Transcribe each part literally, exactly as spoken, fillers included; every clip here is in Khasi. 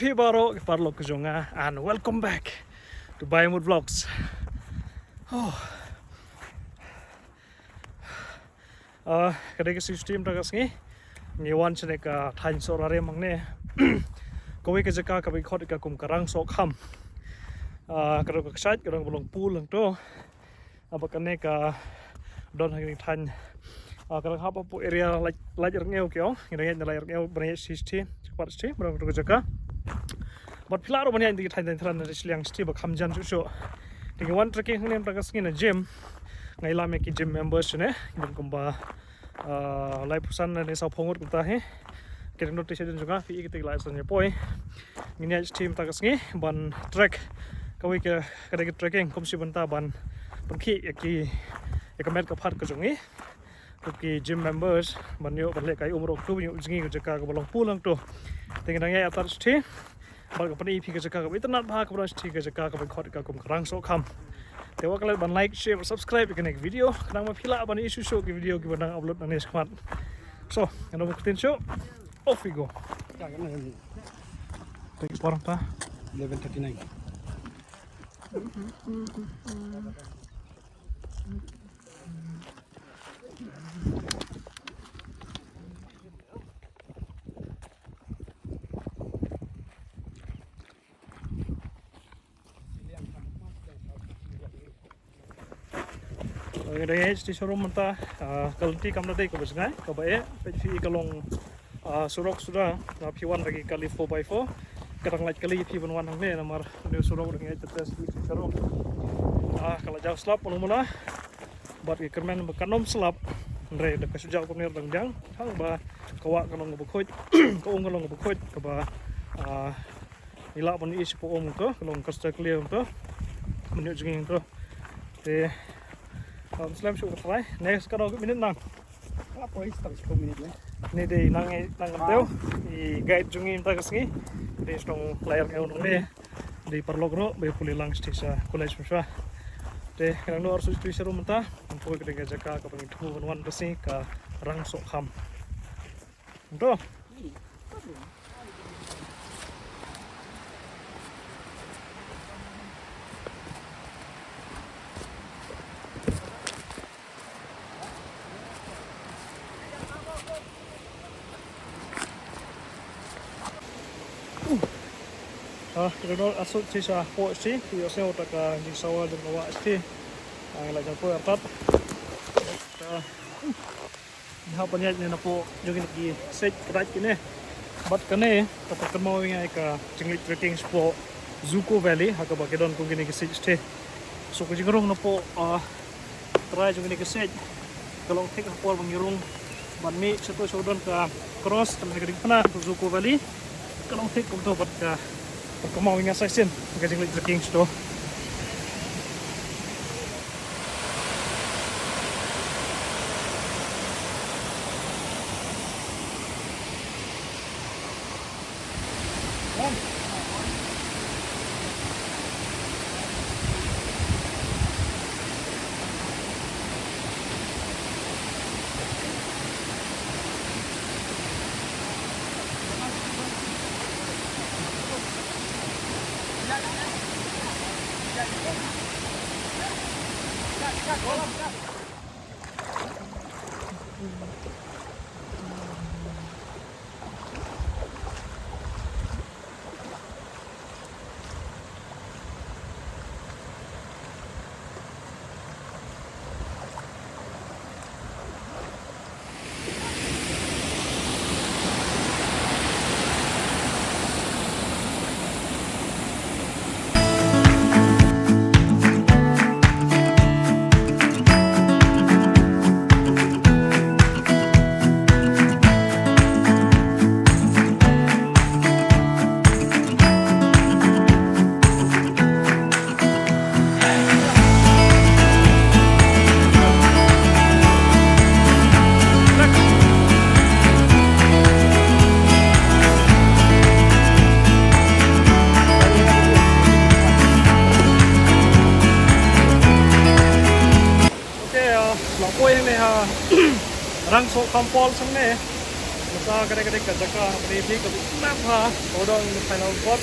Phi baroh ki paralok ka jong nga, and welcome back to Baiamut Vlogs. Oh. Ah, ka dei ka sngi Shiti mynta ka sngi. Ngi wan shane ka thaiñ Sohrarim hangne. Kawei ka jaka kaba ngi khot ïa ka kum ka Rangsohkham. Ah, ka dei ka kshaid, ka dei ka ba long pool hangto. Ah, bad kane ka don ha kane ka thaiñ. Ah, ka dang hap hapoh area Lait, Laitryngew ki ong. Ngi dang ïaid na Laitryngew, ban ïaid sha Shiti, sha Kpat Shiti, ban ïaid na ka jaka. Bad phi lah ruh ban ïaid na ki thaiñ Thaiñ Tharan na shiliang Shiti ba kham jan shuh shuh. Te ngi wan trekking hangne mynta ka sngi na gym. Nga ïalam ïa ki gym members shane, ki don kumba, ah, laiphew san ne sawphew ngut kumta hi. Ki dang don te sha jan jong nga, phi i kata ki la san ïa poi. Ngin ïaid Shiti mynta ka sngi ban trek. Kawei ka, ka dei ka trekking kum shi bynta ban, ban pynkit ïa ki, ïa ka met ka phad ka jong ngi. Ki gym members, ban ïoh ban leh kai um ruh, to ban ïoh jngi ka jaka kaba long pool hangto. Te ngi dang ïaid artat Shiti. Bad ka pyni ïa phi ka jaka kaba itynnad bha kaba don Shiti, ka jaka kaba ngi khot ïa ka kum ka Rangsohkham. Te wat klet ban like, share, subscribe ïa kane ka video. Khnang ba phi lah ban ïohi shuh shuh ki video kiba nang upload nangne shakhmat. So, ngan ym ktien shuh. Off we go. Thank you, por ta. Eleven thirty-nine. Ngi dang ïaid sha showroom mynta, ah, ka lynti kam da dei kaba jngai, kaba eh, peit phi ka long, ah, surok suda, na phi wan da ki kali four by four, ka dang lait kali phi ban wan hangne, namar une u surok dang ïaid test sha showroom. Ah, ka la jaw slap mano mano, bad ki kyrmen ba kan ym slap, hynrei da ka shu jaw kumne dang jang, hangba ka wah ka long kaba khuid, ka um ka long kaba khuid, kaba, ah, ngi lah ban ïohi shapoh um to, ka long crystal clear to. Mynta jngi to. Te, um, slem shuh ka try. Next ka dei minit nang. Ka poi stang shuh minit ne. Ni dei nang, nang tew. I guide jong ngi mynta ka sngi. Dei sdang layar ngi nong ne. Dei paralok ruh, ba pule lang sha college mynshwa. Te, ka dang nor shu tu sharum mynta. Nang poi ka dei ka jaka kaba ngi tu ban wan ka sngi ka Rangsohkham. Nto. Ah, ki don asut shi sha po shi, ki ïohsngew ta ka jingsawa jong ka wah shi. Ah, ngi la jan poi artat. Ta. Ngi hap ban ïaid ne napoh jong kine ki siej kdait kine. Bad kane, kata ka kynmaw ïa nga ïa ka jingleit trekking shapoh Zuko Valley, ha kaba ki don kum kine ki siej shatei. So ka jingrung napoh, ah, trai jong kine ki siej. Ka long thik ha por ba ngi rung ban mih shato sha u don ka cross, kane ka diengphna ka Zuko Valley. Ka long thik kumto bad ka, ka kynmaw ïa nga sa shisien ka jingleit trekking shato. Okay, ah, la poi hangne ha Rangsohkham Falls hangne. Sa kane kane ka jaka ha kane phi ka bit map ha. Ka dang final court.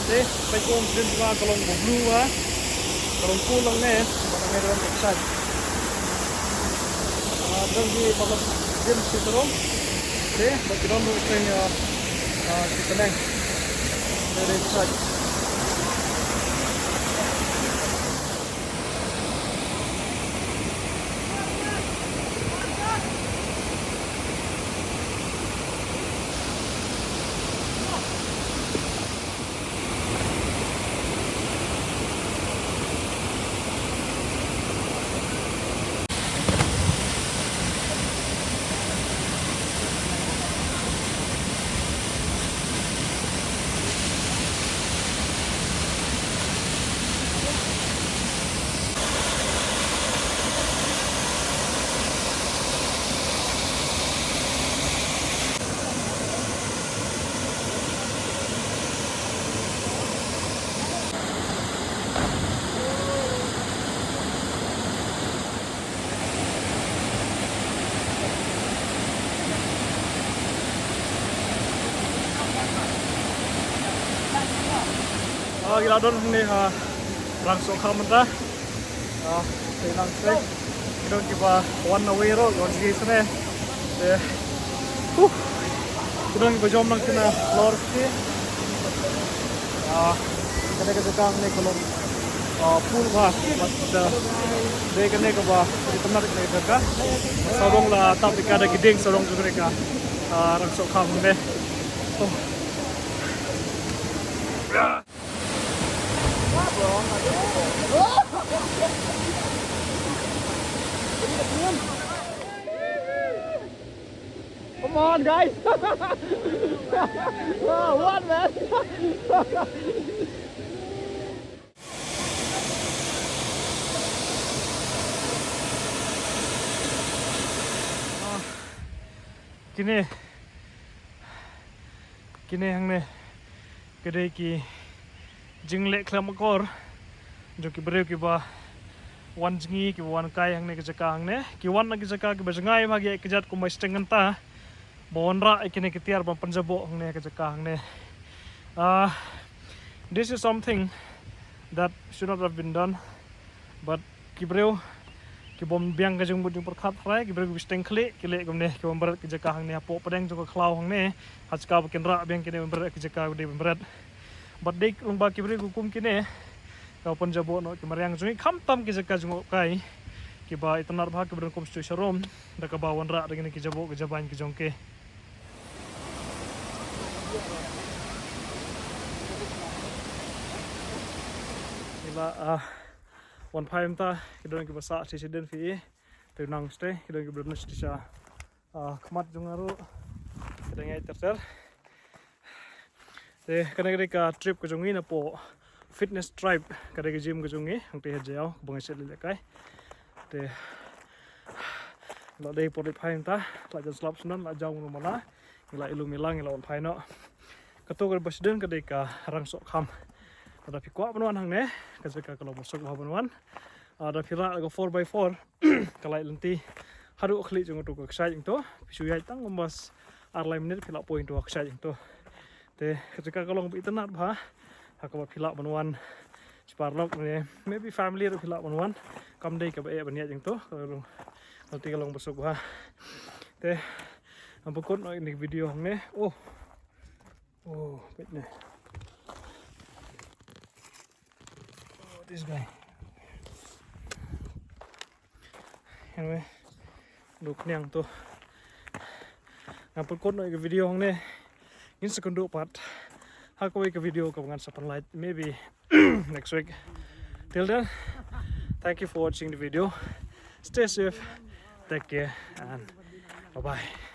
Te peit kum sien ba ka long ba blue ha. Ka long cool lang ne. Ba ka ngai dang excited. Ah, dang di matlab gym shi sarong. Te ba ki dang ruh seng, ah, ah, ki teneng. Very excited. Ah, ki la don hangne ha Rangsohkham mynta. Ah, te nang te. Ki don kiba wan away ruh, wan shisha ne. Te. Huh. Ki don kiba jom nang kina lor shi. Ah, kane ka jaka ne ka long, ah, pool bha. Mat, ah, de kane kaba itynnad kane ka jaka. Sawdong la tap ïa ka da ki dieng sawdong jong kane ka, ah, Rangsohkham ne. Oh. Come on, guys. Wow, what, man? Ah, kine, kine hangne ka dei ki jingleh khlem akor jong ki briew kiba wan jngi, kiba wan kai hangne ka jaka hangne. Ki wan na ki jaka kiba jngai bha, ki ïaid kjat kumba shiteng kynta ba wanrah ïa kine ki tiar ban pynjaboh hangne ka jaka hangne. Ah, this is something that should not have been done, but ki briew ki bym biang ka jingmut jingpyrkhat hynrei ki briew ki shiteng khlieh ki leh kumne, ki bym bret ki jaka hangne hapoh pdeng jong ka khlaw hangne, ha jaka ba kin rah biang kine bym bret ki jaka, ki dei bym bret. Bad dei long ba ki briew ki kum kine ka pynjaboh noh ki mariang jong ngi, khamtam ki jaka jngohkai kiba itynnad bha, kiba don kum shu sharum da kaba wanrah da kine ki jaboh ki jabain ki jong ki. Ngi la, ah, wan phai mynta, ki don kiba sah shisha dien phi i. Te nang stay, ki don kiba don shisha, ah, khmat jong nga ruh. Ki dang ïaid ter ter. Te kane ka dei ka trip ka jong ngi napoh Fitness Tribe, ka dei ka gym ka jong ngi hangtei ha Jaïaw kaba ngi shet leit lehkai. Te la dei por leit phai mynta, la jan slap sngewdon, la jaw mano mala. Ngi la ïalum ïalang, ngi la wan phai noh. Kato kaba shadien ka dei ka Rangsohkham. Lada phi kwah ban wan hangne, ka jaka ka long ba suk bha ban wan. Ah, lada phi rah ka four by four, ka lait lynti haduh khlieh jong kato ka kshaid hangto. Phi shu ïaid tang kumba ar lai minit phi lah poi hangto ka kshaid hangto. Te ka jaka ka long ba itynnad bha ha kaba phi lah ban wan shabar lok ne, maybe family ruh phi lah ban wan. Kam dei kaba eh ban ïaid hangto, ka long, ka long ba suk bha. Te ngam pynkut noh ïa kane ka video hangne. Oh. Oh, peit ne. Oh, this guy. Anyway, duk niang to. Ngam pynkut noh ïa ka video hangne. Ngin sa kynduh pat ha kawei ka video kaba ngan sa pynlait, maybe next week. Till then, thank you for watching the video. Stay safe, take care, and bye bye.